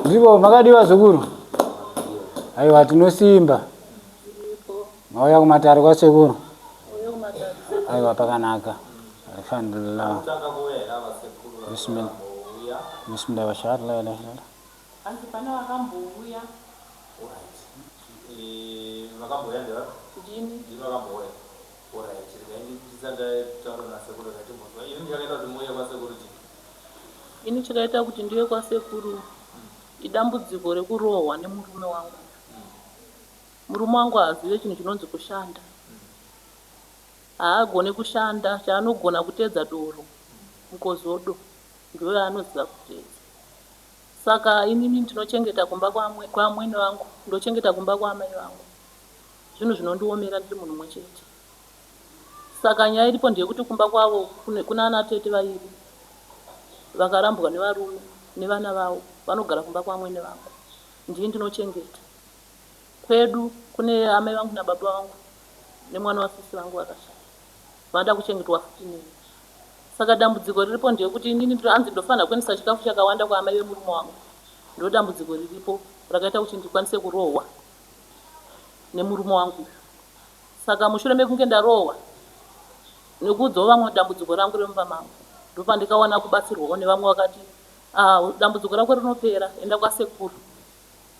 Ndiko makadiwa zukuru. Aiwa tinosimba. Mauya kumatare kwasekuru. Aiwa pakanaka. Alhamdulillah. Bismillah. Bismillah wa shahada la ilaha illallah. Hanzi pane vakambouya. Eh, vakambouya ndeva? Ndini. Ndini vakambouya. Alright, regai ndisati ndataura nasekuru regai timbonzwa. Ini chakaita kuti muuye kwasekuru chii? Ini chakaita kuti ndiuye kwasekuru idambudziko rekurohwa nemurume wangu. Murume wangu haazive chinhu chinonzi kushanda. Haagone kushanda, chaanogona kuteedza doro, mukozodo ndiyo yaanoziva kuteedza. Saka inini ndinochengeta kumba kwaamwene vangu, ndochengeta kumba kwaamai vangu. Zvinhu zvinondiomera ndiri munhu mumwe chete. Saka nyaya iripo ndeyekuti kumba kwavo kuna ana tete vairi vakarambwa nevarume nevana vavo vanogara kumba kwaamwene vangu. Ndini ndinochengeta. Kwedu kune amai vangu nababa vangu nemwana wasisi vangu vakashaya vanoda kuchengetwa futi neni. Saka dambudziko riripo ndeyekuti inini hanzi ndofanira kuendesa chikafu chakawanda kwaamai vemurume wangu. Ndodambudziko riripo rakaita kuti ndikwanise kurohwa nemurume wangu uyu. Saka mushure mekunge ndarohwa nekuudzawo vamwe dambudziko rangu remumba mangu, ndopandikawana kubatsirwawo nevamwe vakati ah, dambudziko rako rinopera, enda kwasekuru.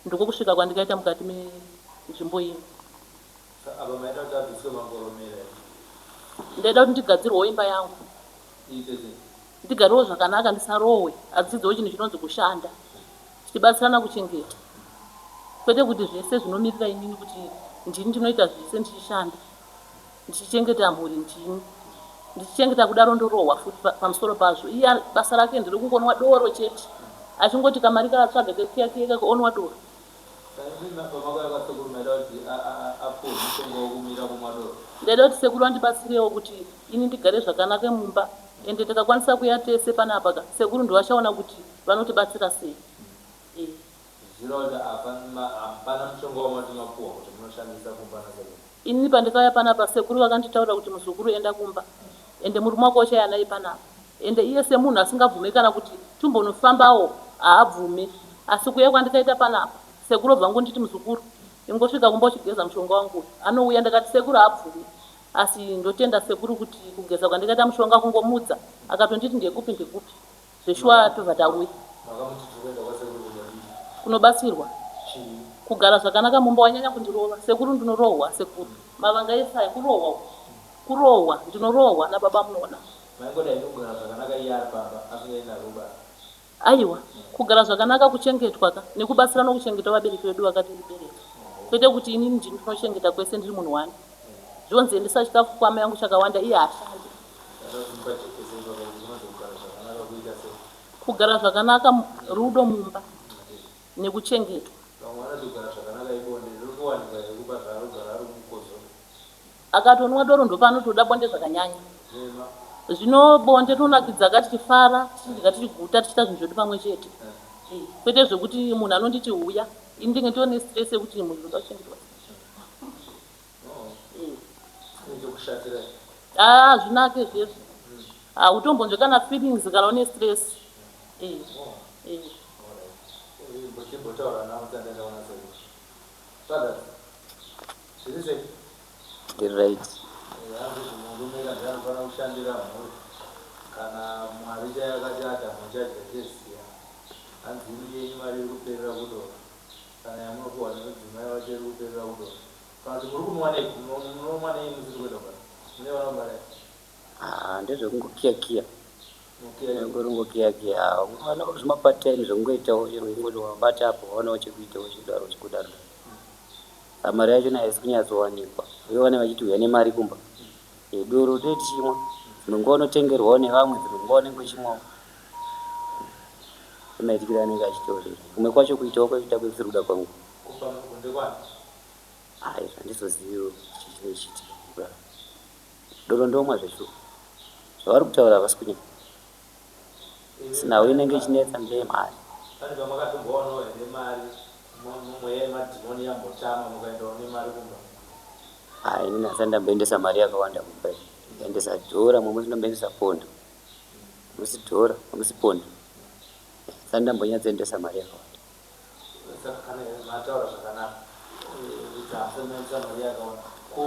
Ndiko kusvika kwandikaita mukati menzvimbo ino. Apa maida kuti abviswe mangoromera here? Ndaida kuti ndigadzirwewo imba yangu. Iite sei? Ndigarewo zvakanaka ndisarohwe, adzidzewo chinhu chinonzi kushanda. Tichibatsirana kuchengeta. Kwete kuti zvese zvinomirira inini kuti ndini ndinoita zvese ndichishanda. Ndichichengeta mhuri ndini. Ndichichengeta kudaro ndorohwa futi pamusoro pazvo. Iye basa rake nderekungonwa doro chete. Achingoti kamari kaatsvaga kekuya kuya onwa doro. Ndaida kuti sekuru vandibatsirewo kuti ini ndigare zvakanaka mumba ende tikakwanisa kuuya tese panapa ka sekuru ndivachaona kuti vanotibatsira sei. Eh. Inini pandikauya panapa sekuru vakanditaurira kuti muzukuru enda kumba ende murume wako uchauya naye panapa ende iye semunhu asingabvume kana kuti timbonofambawo haabvume asi kuuya kwandikaita panapa sekuru obva ngonditi muzukuru ingosvika kumba uchigeza mushonga wangu uyu anouya ndakati sekuru haabvume asi ndotenda sekuru kuti kugeza kwandikaita mushonga kungomudza akatonditi ndekupi ndekupi Zveshuwa tobva tauya. Makamuti tiri kuenda kwasekuru kunodii? Kunobatsirwa. Chii? Kugara zvakanaka mumba wanyanya kundirova. Sekuru ndinorohwa sekuru. Mavanga ese aya kurohwa uku. Kurohwa ndinorohwa nababa munoona. Maingoda henyu kugara zvakanaka iye ari pamba asingaendi naro kubasa. Aiwa kugara zvakanaka kuchengetwa ka nekubatsirana kuchengeta vabereki vedu vakatibereka kwete kuti inini ndini ndinochengeta kwese ndiri munhu one. Zvonzi endesa chikafu kwamai vangu chakawanda iye haashande. Kugara zvakanaka rudo mumba nekuchengetwa. Akatonwa doro ndopaanotoda bonde zvakanyanya. Zvino bonde rinonakidza ka tichifara tichidya tichiguta tichiita zvinhu zvedu pamwe chete. Kwete zvekuti munhu anonditi huya ini ndinge nditone stress yekuti munhu ndoda kuchengetwa sei. Haa hazvinake zvezvo hautombonzwe kana feelings kana une stress eh eh. Ndiri right. Kana Mwari chaiye akati Adamu uchadya cheziya hanzi imi yenyu mari iri kuperera kudoro Kana yamunopiwa nemudzimai wacho iri kuperera kudonha. Kana kuti muri kunwa nei? Munomwa nei musiri kuenda kubasa? Mune vana mumba here? Ah, ndezvekungokiya kiya. Munokiya kiya. Kungokiya kiya. Unowana zvima part time zvekungoitawo chero ingoti wabata apo waonawo chekuita uchidaro uchikudaro. Saka mari yacho haisi kunyatsowanikwa. Uye vane vachiti uya nemari kumba. Eh, doro tee tichimwa. Dzimwe nguva unotengerwawo nevamwe, dzimwe nguva unenge uchimwawo. Semaitikiro anenge achiitawo zvinhu. Kumwe kwacho kuitawo kwekuita kwesiri kuda kwangu. Kupa ndekwani? Hai, handizoziviwo chii chinenge chichiitika kudaro. Doro ndomwa zveshuwa. Zvavari kutaura havasi kunyepa. Asi nhau inenge ichinetsa ndeyemari. Pane pamakatombowaanawo here mari mweya yemadhimoni yambotama mukaendawo nemari kumba? Hai, ini handisati ndamboendesa mari yakawanda kumba ini. Ndakaendesa. Ndomboendesa dhora, mumwe musi ndomboendesa pondo. Musi dhora, musi pondo. Saka ndambonyatsoendesa mari yakawanda. Saka kana mataura zvakanaka kuti hamusati maendesa mari yakawanda, ko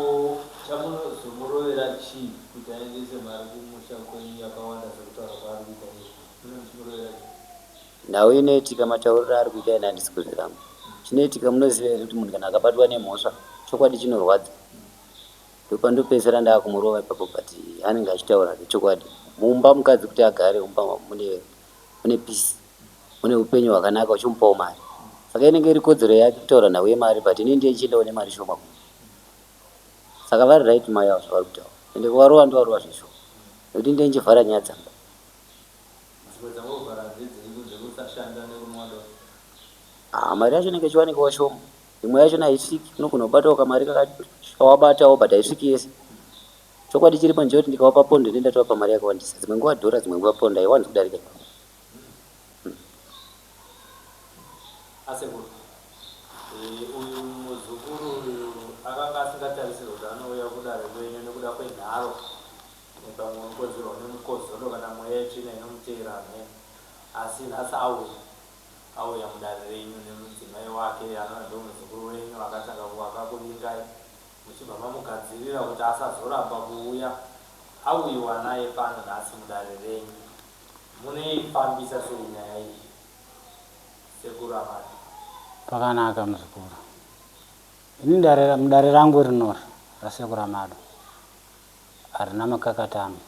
chamunozomurovera chii kuti aendese mari kumusha kwenyu yakawanda sekutaura kwaari kuita iye? Mune muchimurovera chii? Nhau inoitika matauriro aari kuita ini handisi kuzviramba. Chinoitika munoziva here kuti munhu kana akabatwa nemhosva chokwadi chinorwadza. Ndopandopedzisira ndaakumurova ipapo but anenge achitaura zvechokwadi. Mumba mukadzi kuti agare mumba mune mune peace mune upenyu hwakanaka uchimupawo mari. Saka inenge iri kodzero yake kutaura nhau yemari but inini ndiye ndichiendawo nemari shoma kumba. Saka vari right mai avo zvavari kutaura. Ende kuvarova ndovarova zveshuwa. Nekuti ndiye ndichivhara nyaya dzangu. Dzimwe dzangovhara ndedzei kunze kusashanda nekunwa doro? Haa mari yacho inenge ichiwanikawo shoma. Imwe yachona haisviki unogona kubatawo kamari kawabatawo but haisviki yese. Chokwadi chiripo ndechekuti ndikavapa pondo ndinenge ndatovapa mari yakawandisa. Dzimwe nguva dhora dzimwe nguva pondo haiwanzi kudarika ipapo. Asekuru, uyu muzukuru uyu akanga asingatarisirwe kuti anouya kudare kwenyu nekuda kwenharo pamwe unokonzerwa nemukozodo kana mweya yetsvina inomuteera hameno. Asi nhasi auya. Auya mudare renyu nemudzimai wake anova ndomuzukuru wenyu akatanga akakuvingai muchibva mamugadzirira kuti asazoramba kuuya auyiwa naye pano nhasi mudare renyu. Munoifambisa sei nyaya iyi sekuru Amadu? Pakanaka muzukuru. Ini dare, mudare rangu rinori rasekuru Amadu harina makakatanwa.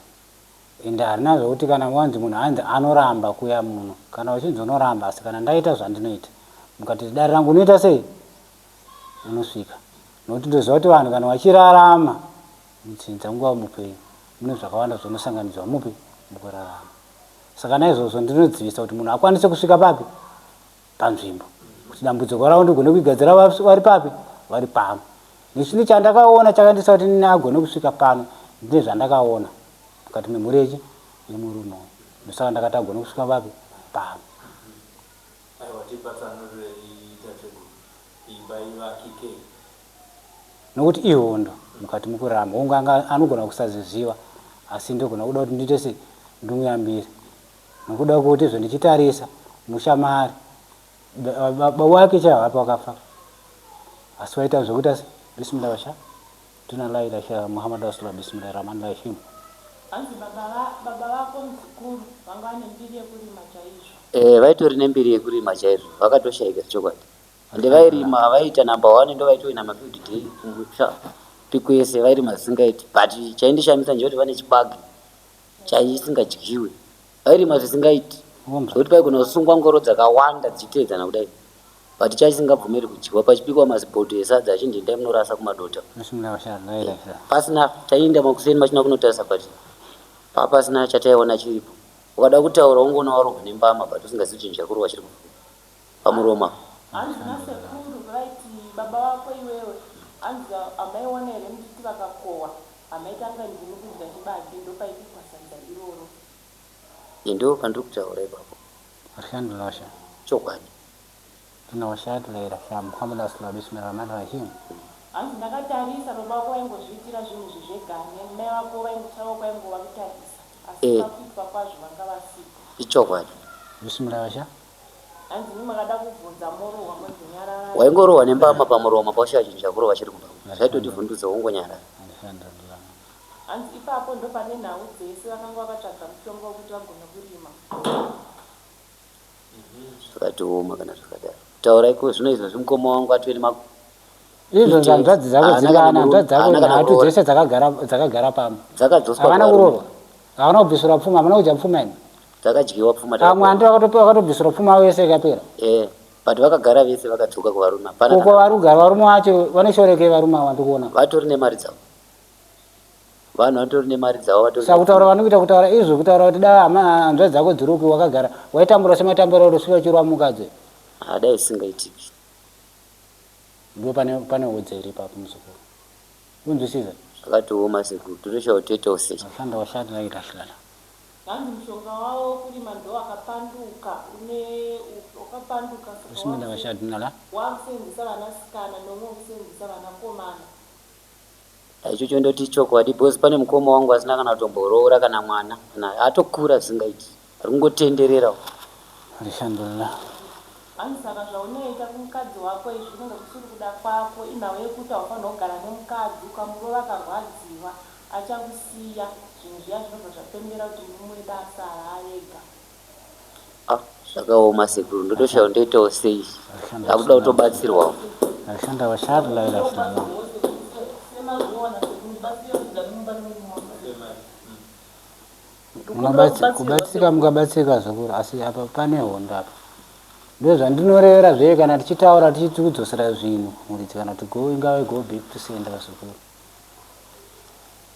Ende harina zvekuti kana wanzi munhu anzi anoramba kuya muno. Kana uchinzi unoramba asi kana ndaita zvandinoita mukati dare rangu unoita sei? Unosvika. Nokuti ndoziva kuti vanhu kana vachirarama mutsinza nguva mupenyu mune zvakawanda zvinosanganidzwa mupi mukurarama. Saka naizvozvo ndinodzivisa kuti munhu akwanise kusvika papi panzvimbo kuti dambudziko ravo ndigone kuigadzira vari papi vari pano. Nechini chandakaona chakandisa kuti nini agone kusvika pano ndine zvandakaona mukati memhuri yechi yemurume uyu. Ndosaka ndakati agone kusvika papi pano. Aiwa tipatsanurei tateguru imba ivakike. Nokuti ihondo mukati mekurarama. Hongu anga anogona kusazviziva asi ndogona kuda kuti ndiite sei ndimuyambire. Nokuda kwekuti izvo ndichitarisa musha maari baba wake chaivo havapi wakafa asi waita zvekuita se bismillah washa tuna la ilaha Muhammad rasulullah bismillah rahman rahim. Hanzi baba baba vako muzukuru vanga vane mbiri yekurima chaizvo. Eh vaitori nembiri yekurima chaizvo vakatoshaika chokwadi. Ende vairima vaiita number one ndovaitowina mafield day kumusha pikwese vairima zvisingaiti but chaindishamisa ndechekuti vane chibage chaisingadyiwe vairima zvisingaiti zvekuti paigona kusungwa ngoro dzakawanda dzichiteedzana kudai but chaisingabvumiri kudyiwa pachibikwa mazibhodho esadza achinzi endai munorasa kumadota pasina taienda makuseni machina kunotarisa but papasina chataiona chiripo ukada kutaura ungoona warohwa nembama but usingazivi chinhu chakurohwa chiri kubva pamuromo apa. Hanzi nasekuru vaiti baba vako iwewe hanzi hamaiona here muchiti vakakohwa hamaitanga ndimi kudya chibage ndopaibikwa sadza iroro. Ndoo pandiri kutaura ipapo. Alhamdulillah. Chokwadi. Hanzi ndakatarisa baba vako vaingozviitira zvinhu izvi zvega ne mai vako chavo kwaingova kutarisa asi Eh. pakuitwa kwazvo vanga vasipo. Ichokwadi. Hanzi imi makada kubvunza morohwa monzi nyararai. Waingorohwa nembama pamuromo paushaya chinhu chakurova chiri kubva. Zvaitotivhundutsa wongonyarara. Hanzi ipapo ndopane nhau dzese vakanga vakatsvaga mushonga wekuti vagone kurima. Zvakatooma kana zvakadaro. Kutaura iko zvino izvozvi mukoma wangu atove nema Izvo hanzvadzi dzako Haana kana dzingana, hanzvadzi dzako haana kana nhatu kuroora. dzese dzakagara dzakagara pamwe. Dzakadzoswa Havana kuvarume. kuroorwa. Havana kubvisirwa pfuma, havana kudya pfuma imi. Dzakadyiwa pfuma Vamwe takapiwa. handi vakatobvisirwa pfuma yavo yese ikapera. Eh, but vakagara vese vakadzoka kuvarume. Hapana Uko kana vari kugara varume vacho vanoshorekei varume ava ndikuona. vatori nemari dzavo. Vanhu vatori nemari dzavo vatori. Saka kutaura vanokuita kutaura izvo kutaura kuti dai hama hanzvadzi dzako dziri uku wakagara waitambura sematambura uri usvika uchirova mukadzi. Ah, dai zvisingaitiki. Ndipo pane pane hodze iri ipapo muzukuru. Unzwisisa? Zvakatooma sekuru, totoshaya kuti toitawo sei. Vashanda vashandi vaita hlala. Hanzi mushonga wavo wekurima ndowakapanduka une wakapanduka saka Bismillah vashandi nala. wakusenzesa vanasikana neumwe wekusenzesa vanakomana. Ichocho ndoti ichokwadi because pane mukoma wangu asina kana kutomboroora kana mwana kana atokura zvisingaiti ari kungotenderera. Alhamdulillah. Hanzi saka zvaunoita kumukadzi wako izvi kunenge kusiri kuda kwako inhau yekuti haufanirwa kugara nemukadzi ukamurova akarwadziwa achakusiya zvinhu zviya zvinobva zvapembera kuti murume wedu asara aega. Ah zvakaoma sekuru ndotoshaya ndoitawo sei ndakuda kutobatsirwawo. Kubatsirika mukabatsirika zvikuru asi apa pane hondo apa ndozvandinorevera zvee kana tichitaura tichiti kudzosera zvinhu muridzi kana kuti go ingave go back to sender vazukuru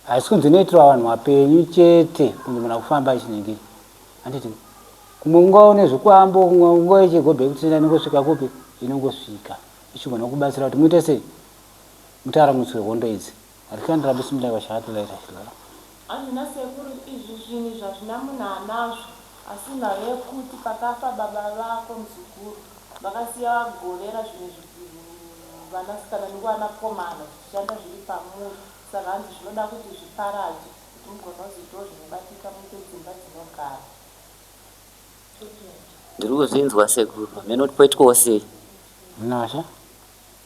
Haisi kunzi inoitirwa vanhu vapenyu chete kunzi munhu akufamba achinenge handiti kumwe ungaone zvikwambo kumwe ungave chego back to sender inongosvika kupi inongosvika ichigona kubatsira kuti muite sei mutaramutswe hondo idzi Alhamdulillah bismillah wa shahadu la ilaha illallah. Hazvina sekuru izvi zvinhu izvi hazvina munhu anazvo asi nhau yekuti pakafa baba vako muzukuru vakasiya vagovera zvinhu izvi kuvanasikana nekuvanakomana zvichishanda zviri pamuri Saka hanzi zvinoda kuti zviparadzwe kuti mugona kuzoitawo zvinobatika muite dzimba dzinogara. Totenda. Ndiri kuzvinzwa sekuru hameno kuti poitwawo sei. Munashe.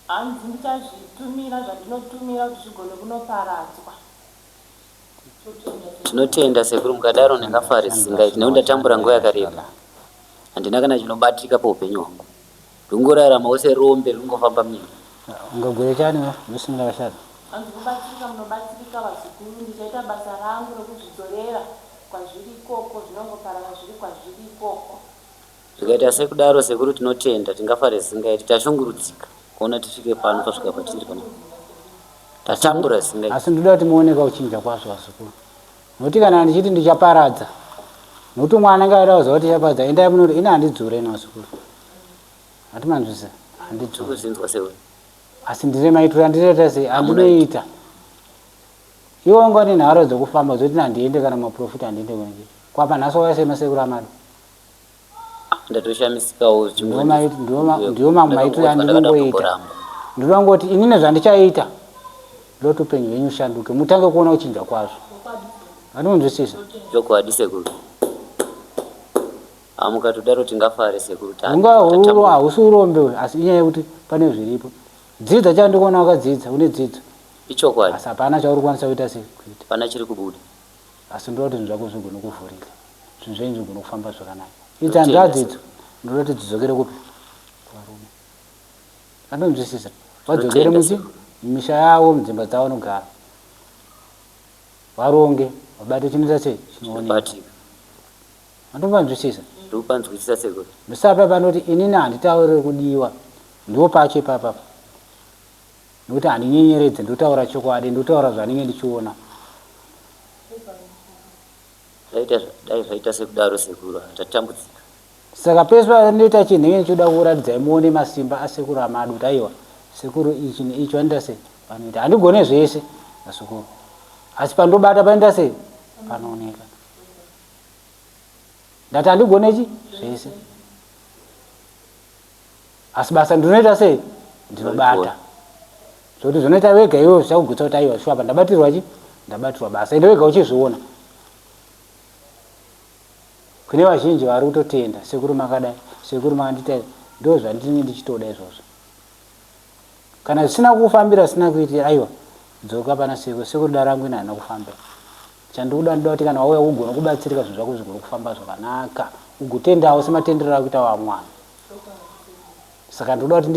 Hanzi ndichazvitumira zvandinotumira kuti zvigone kunoparadzwa. Totenda sekuru. Tinotenda sekuru mukadaro ndingafare zvisingaiti nekuti ndatambura nguva yakareba handina kana chinobatika paupenyu hwangu ndikungoraramawo serombe ringofamba munyika. Ungagwere chani we bismillah vashata. Hanzi kubatsirika munobatsirika vazukuru ndichaita basa rangu rekuzvidzorera kwazviri ikoko zvinongoparara zviri kwazviri ikoko. Zvikaita sekudaro sekuru tinotenda tingafare zvisingaiti tashungurudzika kuona tisvike pano pasvika patiri panapa tatambura zvisingaiti. Asi ndoda kuti muone kauchinja kwazvo vazukuru nokuti kana ndichiti ndichaparadza nokuti umwe anenge aida kuziva kuti tichaparadza endai munoti ini handidzure ini vazukuru hatimanzwisa handidzure Kuzvinzwa sewe. Asi ndine maitiro andinoita sei andinoita. Iwe wanga une nharo dzekufamba dzoti handiende kana maprofita handiende kunenge. Kwapa nhasi wauya sei masekuru amadu. Ndatoshamisikawo Ndiwo mamwe maitiro andinongoita. Ndinoda kungoti inini zvandichaita ndoda kuti upenyu hwenyu ushanduke mutange kuona kuchinja kwazvo. Anonzwisisa? Chokwadi sekuru. Ah mukatodaro tingafare sekuru ta. Unga huru hausi urombe uyu asi inyaya yekuti pane zviripo. Dzidza chandikuona wakadzidza une dzidzo. Ichokwadi. Asi hapana chauri kukwanisa kuita sei kuita. Hapana chiri kubuda. Asi ndoda kuti zvinhu zvako zvigone kuvhurika. Zvinhu zvenyu zvigone kufamba zvakanaka. Idzi hanzvadzi idzo ndoda kuti dzidzokere kupi? Kuvarume. Andonzwisisa. Vadzokere muchi mumisha yavo mudzimba dzavo vanogara. Varonge vabate chinoita sei chinooneka. Andovanzwisisa. Ndikupanzwisisa sekuru. Ndosaka panoti inini handitauriri kudiwa. Ndipo pacho ipapa. Nokuti handinyenyeredze ndotaura chokwadi ndotaura zvandinge ndichiona. Dai zvaita sekudaro sekuru tatambudzika. Saka pese pandoita chinhu ndinenge ndichida kuratidzai muone masimba asekuru amadu kuti aiwa sekuru ichi neichi vanoita sei vanoita. Handigone zvese nasekuru asi pandobata panoita sei panooneka. Ndati handigone chi zvese asi basa ndinoita sei ndinobata zvokuti zvinoita wega iwewe zvichakugutsa kuti aiwa shuwa apa ndabatirwa chi ndabatirwa basa ende wega uchizviona kune vazhinji vari kutotenda sekuru makadai sekuru makandiita ndo zvandinenge ndichitoda izvozvo kana zvisina kukufambira zvisina kuitira aiwa dzoka pana sekuru sekuru darangu ina haina kufambira Chandikuda ndoda kuti kana wauya ugone kubatsirika zvinhu zvako zvigone kufamba zvakanaka ugotendawo sematendero akuita vamwe vanhu. Saka ndoda kuti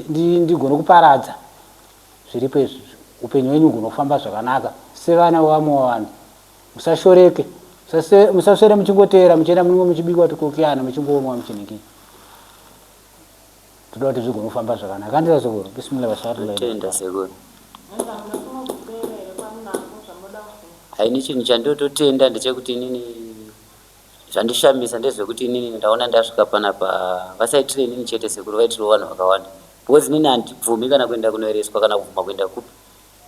ndigone kuparadza zviripo izvi upenyu hwenyu ugone kufamba zvakanaka sevana vevamwe vanhu. Musashoreke, musaswere muchingoteera muchienda munenge muchibikwa tukokiyana muchingonwa muchinhikii. Ndoda kuti zvigone kufamba zvakanaka. Andira sekuru. Bismillah vasharulla. Tenda sekuru. Haini chinhu chandototenda ndechekuti inini zvandishamisa ndezvekuti inini ndaona ndasvika panapa vasaitire inini chete sekuru vaitirewo vanhu vakawanda because inini handibvumi kana kuenda kunoereswa kana kubvuma kuenda kupi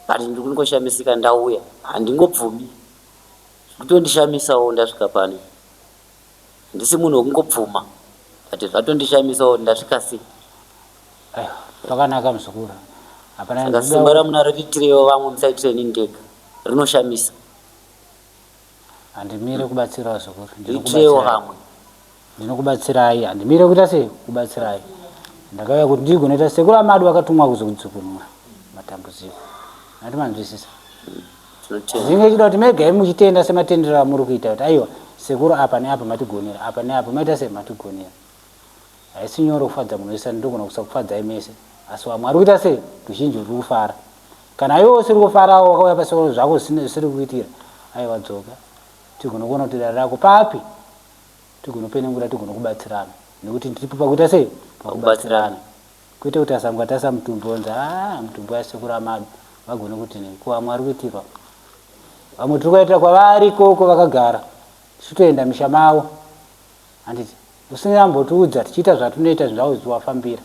but ndiri kungoshamisika ndauya handingobvumi kutondishamisawo ndasvika pano Handisi munhu wekungobvuma but zvatondishamisawo ndasvika sei. Aiwa pakanaka muzukuru. Hapana Saka simba ramunaro riitirewo vamwe musaitire inini ndega. Rinoshamisa. Handimire kubatsira vazukuru. Riitirewo vamwe. Ndinokubatsirai. Handimire kuita sei? Kubatsirai. Ndakauya kuti ndigonoita sekuru amadu akatumwa kuzokudzukunura matambudziko. Ndati manzwisisa. Tinotenda. Zvinge chida kuti mega imi muchitenda sematendero amuri kuita kuti aiwa sekuru apa neapa matigonera apa neapa maita sei matigonera. Haisi nyore kufadza munhu wese ndogona kusakufadzai mese asi vamwe vari kuita sei ruzhinji ruri kufara. Kana iwe usiri kufarawo wakauya pasekuru zvako zvisiri kuitira aiwa dzoka tigone kuona kuti dare rako papi tigonopenengura tigonokubatsirana nekuti tiripo pakuita sei pakubatsirana kwete kuti asangatasa mutumbi onzi haa mutumbi wasekuru amadu vagone kuti nei ko vamwe vari kuitirwa vamwe tiri kuvaitira kwavari ikoko vakagara tichitoenda misha mavo handiti usina ambotiudza tichiita zvatinoita zvinhu zvavo zvichiwafambira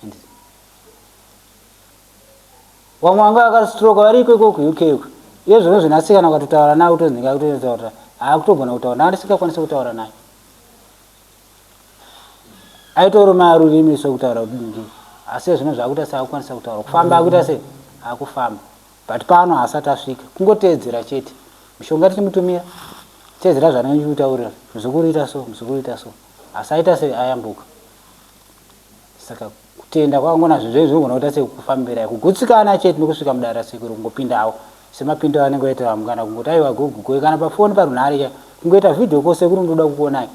handiti Vamwe vanga vakastroka variko ikoko kuUK uko. Iye zvino zvinasikana ukatotaura naye utonzi akutotaura akutogona kutaura naye ndisingakwanisi kutaura naye. Aitoruma rurimi so kutaura kuti dingi. Asi zvino zvakuita se akukwanisa kutaura. Kufamba akuita se akufamba. But pano haasati asvika. Kungoteedzera chete. Mishonga tichimutumira. Teedzera zvanenge ndichikutaurira. Muzukuru ita so, muzukuru ita so. Asi aita se ayambuka. Saka kutenda kwakangona zvinhu zvenyu zvinogona kuita sekukufambirai kugutsikana chete nekusvika mudare rasekuru kungopindawo semapindiro anenge oita vamwe kana kungoti aiwa gogo goe kana pafoni parunhare chaipo kungoita video call sekuru ndoda kukuonai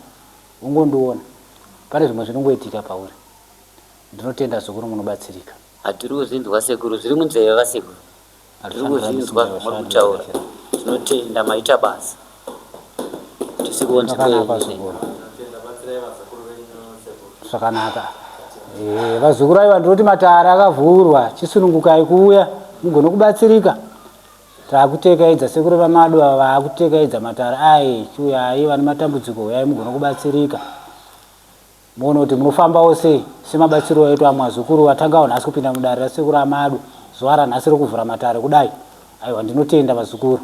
wongondiona pane zvimwe zvinongoitika pauri ndinotenda sekuru munobatsirika. Hatiri kuzvinzwa sekuru zviri munzeve vasekuru Tiri kuzvinzwa zvamuri kutaura. Tinotenda maita basa. Tisi kunzi Zvakanaka zukuru. Zvakanaka. Eh, vazukuru aiwa ndinoti matare akavhurwa, chisunungukai kuuya mugone kubatsirika. Takutekaidza sekuru vamadu ava vaakutekaidza matare aye chiuyai vane matambudziko huyai mugone kubatsirika. Muone kuti munofambawo sei semabatsiro aitwa amwe vazukuru vatangawo nhasi kupinda mudare rasekuru Amadu zuva ranhasi rokuvhura matare kudai. Aiwa ndinotenda vazukuru.